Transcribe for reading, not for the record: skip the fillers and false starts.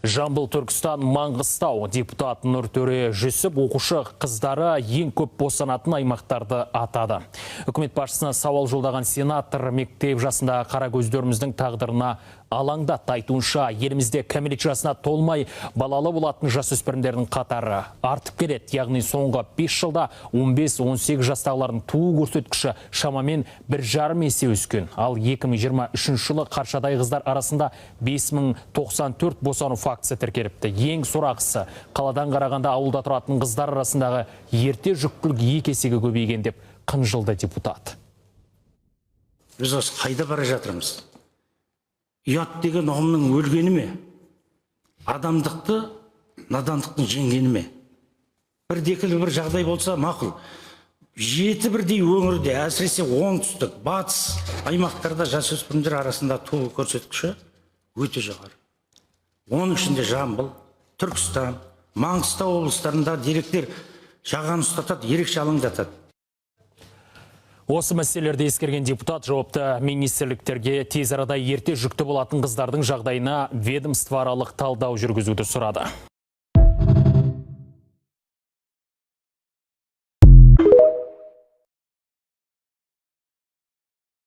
Жамбыл, Түркістан, Маңғыстау. Депутат Нұртөре Жүсіп оқушы қыздары ең көп босанатын аймақтарды атады. Үкімет басшысына сауал жолдаған сенатор мектеп жасындағы қара көздеріміздің тағдырына алаңдатты. Айтуынша, елімізде кәмелет жасына толмай балалы болатын жасөспірімдердің қатары артып келеді. Яғни соңғы 5 жылда 15-18 жастағылардың туу көрсеткіші шамамен 1,5 есе өскен. Ал 2023 жылы қаршадай қыздар арасында 5094 босану фактісі тіркеліпті. Ең сорақысы, қаладан қарағанда ауылда тұратын қыздар арасындағы ерте жүктілік 2 есеге көбейген, деп қынжылды депутат. Біз осы қайда бара жатырмыз? Ұят деген ұғымның өлгені ме, адамдықты надандықтың жеңгені ме? Бірдекілі бір жағдай болса, мақұл. Жеті бірдей өңірде, әсіресе оңтүстік, батыс аймақтарда жасөспірімдер арасында туу көрсеткіші өте жоғары. Оның ішінде Жамбыл, Түркістан, Маңғыстау облыстарында деректер жағаны ұстатады, ерекше алаңдатады. Осы мәселелерді ескерген депутат жауапты министрліктерге тез арада ерте жүкті болатын қыздардың жағдайына ведомствоаралық талдау жүргізуді сұрады.